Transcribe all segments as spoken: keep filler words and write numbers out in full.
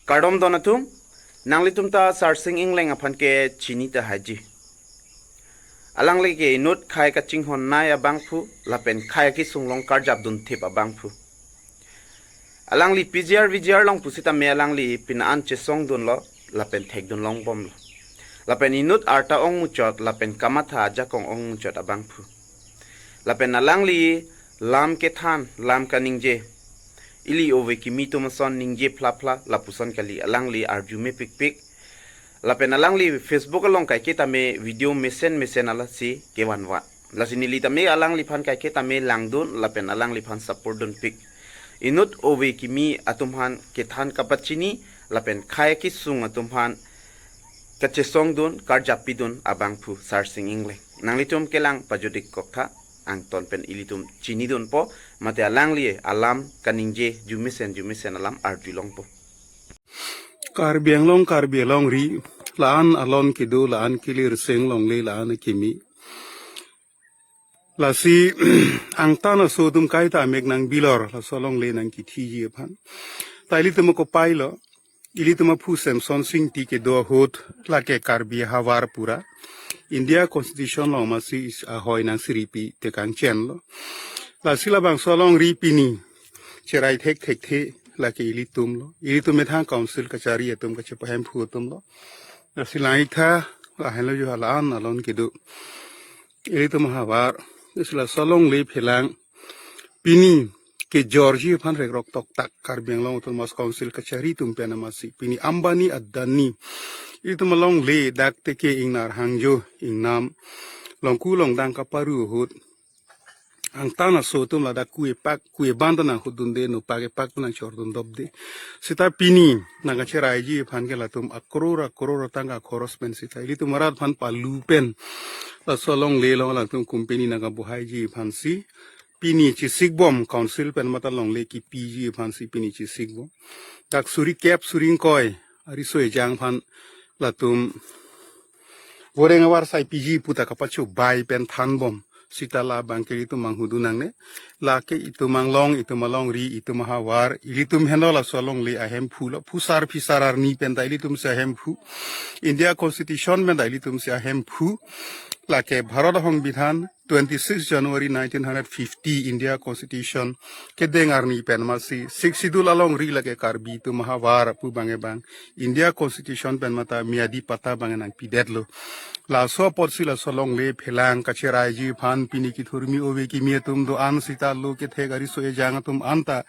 Kardom don atum, nanglitum ta Sarsing Engleng aphan ke chini tahai ji. Alangli ke inut khei kachinghon nai abangphu, lapen khei akisung along karjap dunthip abangphu. Alangli P G R V G R along pusitame alangli pini an chesong dunlo, lapen thek dun longbomlo. Lapen inut arta ongmuchot, lapen kamatha ajakong ongmuchot abangphu. Lapen alangli lam kethan, lam kaningje, ili ove kimi atum ason ningje phla phla, lapuson kali alangli arju mepikpik. Lapen alangli Facebook along kaiketame video mesen mesen alasi kevanvan. Lasi neli tame alangliphan kaiketame langdun, lapen alangliphan support dunpik. Inut ove kimi atum aphan kethan kapachini, lapen khei akisung atum aphan kachesong dun, karjap pidun abangphu Sarsing Engleng. Nanglitum kelang pajut-ik koktha, angton pen ilitum chini dunpo, mate alangli alam kaningje jumesen jumesen alam arju longpo. Karbi Anglong, Karbi alongri, la-an alon kedo, la-an kili riseng longle, la-an akimi. Lasi angtan aso atum kaita amek nangbilor, laso alongle nangkithiji aphan. Ta ilitum akopai lo, ilitum aphu Semson Singti kedo ahut, lake Karbi ahavar pura. India Constitution along masi is ahoi nangsiripi tekangchenlo. Lasi labangso alongri pini cherai thekthekthe, lake ilitum lo. Ilitum methang council kachari atum, kachepahemphu atum lo. Lasi lang-iktha, lahenlo jo la-an alon kedo. Ilitum ahavar, lasi laso alongle phelang. Pini kejorji aphan rekrok toktak Karbi Anglong Autonomous Council kachari atum pen amasi. Pini Ambani Adani, ilitum alongle dak teke ingnar hangjo, ingnam, longku longdang kaparu ahut, angtan aso atum ladak ku epak, ku eban ta nanghut dunde, nopak epak ta nangchor dun dopde. Seta pini nangkacheraiji aphan ke latum akror akror atangka khoros pen seta ilitum arat aphan palu pen, laso alongle along latum company nangkabohaiji aphansi pini chesikbom, council pen mate alongle kipiji aphansi pini chesikbom. Dak suri kep suri ingkoi ariso ejang aphan latum voreng avar sai piji pu ta kapachobai pen thanbom. Seta labang ke itum manghu dun nangne. Lake itum anglong, itum alongri, itum ahavar, ilitum henlo laso alongle ahemphu lo, phusar phisar arni pen ta ilitumsi ahemphu. India Constitution pen ta ilitumsi ahemphu. Lake Bharat Songbidhan, twenty-six January nineteen hundred fifty India Constitution kedeng arni pen masi Sixth Schedule alongri lake Karbi atum ahavar pu abang ebang India Constitution pen mate miyadi patta abang nangpidetlo. Laso apotsi laso alongle phelang kacheraiji aphan pini kethurmi ove kimi atum do-an seta lo kethek ariso ejang atum anta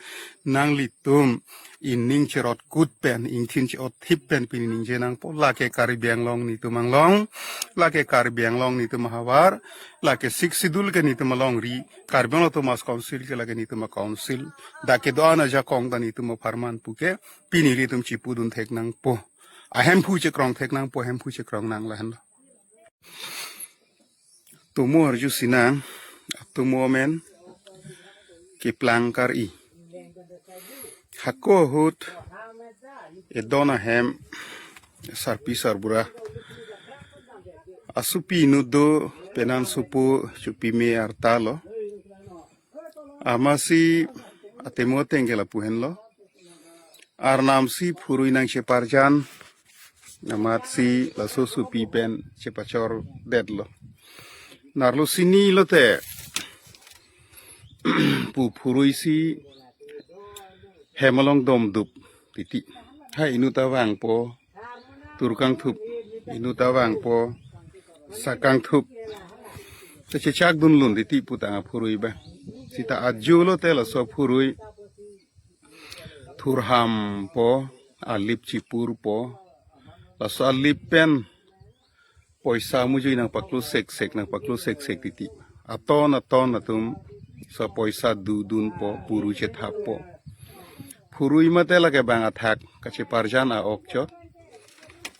nanglitum ining cherot kut pen, ingthin che-otthip pen pini ningje nangpo, lake Karbi Anglong netum anglong, lake Karbi Anglong netum ahavar, lake Sixth Schedule ke netum alongri, Karbi Anglong Autonomous Council ke lake netum a-council, dak kedo-an ajakong ta netum apharman pu ke, pini ilitum chipu dun thek nangpo. Ahemphu chekrong thek nangpo, ahemphu chekrong nang lahenlo. Atomo arjusi nang, atomo amen Kiplang Kar-i. Hako ahut edon ahem sarpi sarbura, asopi inut do, penan sopo chopime arta lo. Amatsi atomo ateng ke lapu henlo. Arnamsi phurui nangcheparjan, amatsi laso sopi pen chepachordetlo. Narlo sini lote pu phuruisi hem along domdup titi. Ha inut ta vangpo, tur kangthup, inut ta vangpo, sak kangthup. Ta chechak dunlun titi pu tang aphurui abang. Seta ajo lote laso phurui thurhampo, alip chipurpo, laso alip pen poisa mujui nangpaklo seksek, nangpaklo seksek titi. Aton aton atum sa poisa dudunpo, phurui chethappo. Phurui mate lake abang athak kacheparjan a-ok chot.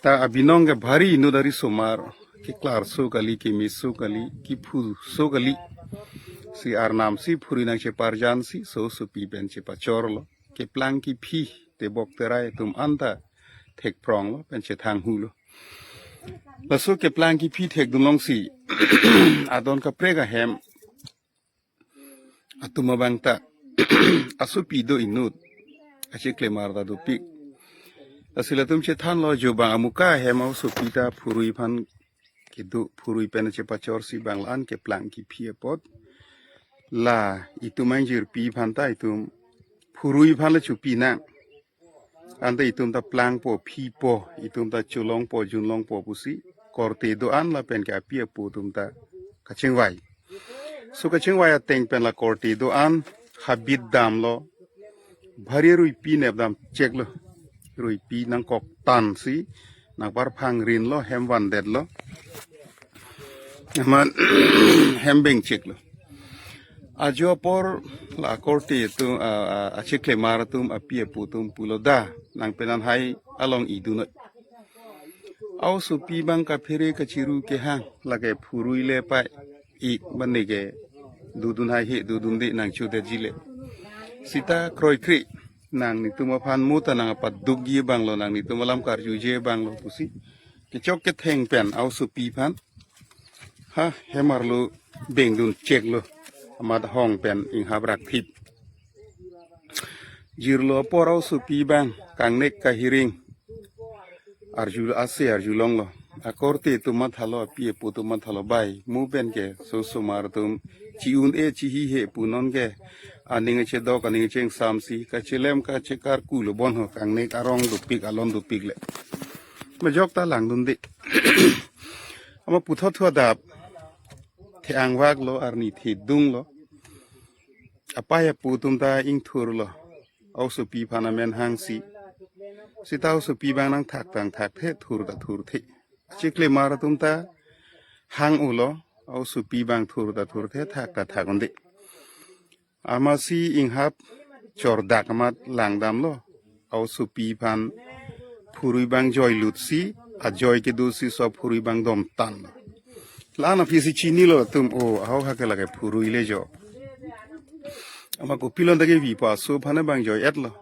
Ta abinong ke bhari inut arisomar, keklarso kali, kemeso kali, kephuso kali. Si arnamsi phurui nangcheparjansi, so sopi pen chepachorlo. Keplang kephi, tebok terai atum anta thekphronglo, pen chethanghulo. Laso keplang kephi thekdunlongsi adon kaprek ahem atum abang ta asopi do inut, acheklemar ta dopik. Lasi latum chethanlo jo bang amuka hem aosopi ta phurui aphan kedo, phurui pen chepachorsi bang la-an keplang kephi apot. La itum angjirpi aphan ta itum phurui aphan le chopi nang. Ante itum ta plangpo, phipo, itum ta cholongpo, junlongpo pusi korte do-an lapen ke api apo atum ta kachingvai. So kachingvai ateng pen la korte do-an habit damlo. Bhari ruipi nepdam cheklo. Ruipi nangkoktansi nangparphangrinlo, hem vandetlo. Amat hem beng cheklo. Ajo apor la korte atum, a, a, achiklemar atum, api apo atum pulo, da nang penan hai along idunoi. Aosopi bang kaphere kachiru kehang, lake phurui le pai ik mane ke dodun haihe, dodunde nang chodetji le. Sita kroikre nanglitum aphan mo ta nang apadukji abanglo, nanglitum alam karjuje abanglo pusi kechok ketheng pen aosopi aphan ha hem arlo bengdun cheklo, amat hong pen inghap rakthip. Jirlo apor aosopi bang kangnek kahiring arju ase arjulonglo. Akorte atum mathalo, api apo atum mathalo, bai mo pen ke so osomar atum chi-un-e chihihe pu non ke aning chedok aning chengsamsi kachelem kachekarkulo bon ho, kangnek arong dopik alon dopik le. Majok ta langdunde. Amat puthot thu adap the-angvaklo, arni thedunglo. Apai apo atum ta ingthurlo aosopi aphan amen hangsi. Sita aosopi bang nangthak tangthakthe, thur ta thurthe. Achiklemar atum ta hang-ulo, aosopi bang thur ta thurthe, thak ta thak unde. Amatsi inghap chordak amat langdamlo. Aosopi aphan phurui bang joilutsi, ajoi kedosi so phurui bang domtanlo. La-an aphisi chinilo atum, o, ahok hake lake phurui le jo. Amat kopilon ta kevi pa so aphan bang joi-etlo.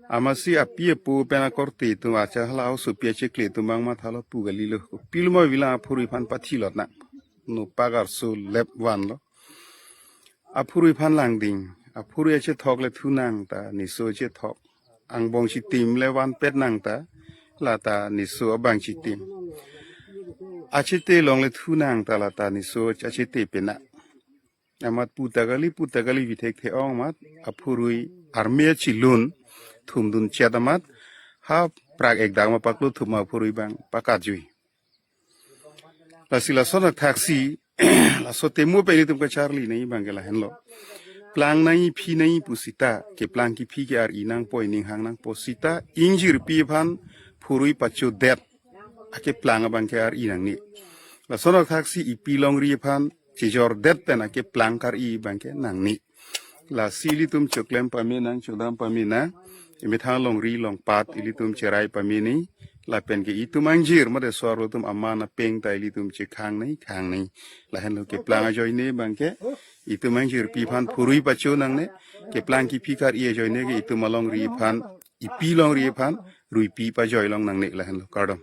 Amatsi api apo pen akorte atum, acha hala aosopi achikle atum bang mathalo, pu kalilo. Kopilo ma vila aphurui aphan pathilot nang. Nopak arso lep vanlo. Aphurui aphan langding. Aphurui achethok le thu nang ta neso achethok. Angbong chitim le vanpet nang ta, la ta neso abang chitim. Achete along le thu nang ta, la ta neso achete pena. Amat pu ta kali, pu ta kali vi thekthe-ong amat aphurui arme chilun thumdun chet amat ha prak ekdak ma paklo thum aphurui bang pakatjui. Lasi lason athaksi, laso atemo pen ilitum kacharli nangji abang ke lahenlo. Plang nangji, phi nangji pu sita, keplang kephi ke ar-i nangpo, ining hang nangpo sita, ingjirpi aphan phurui pachodet akeplang abang ke ar-i nangne. Lason athaksi ipi longri aphan chejordet pen akeplang kar-i abang ke nangne. Lasi ilitum choklem pame nang, chodam pame nang, emethang longri longpat ilitum cherai pame nangji, lapen ke itum angjir mate so-arlo atum aman apeng ta ilitum chekhang nangji, khang nangji. Lahenlo keplang ajoine abang ke itum angjirpi aphan phurui pacho nangne, keplang kephi kar-i ajoine ke itum alongri aphan, ipi longri aphan ruipi pajoi long nangne, lahenlo, kardom.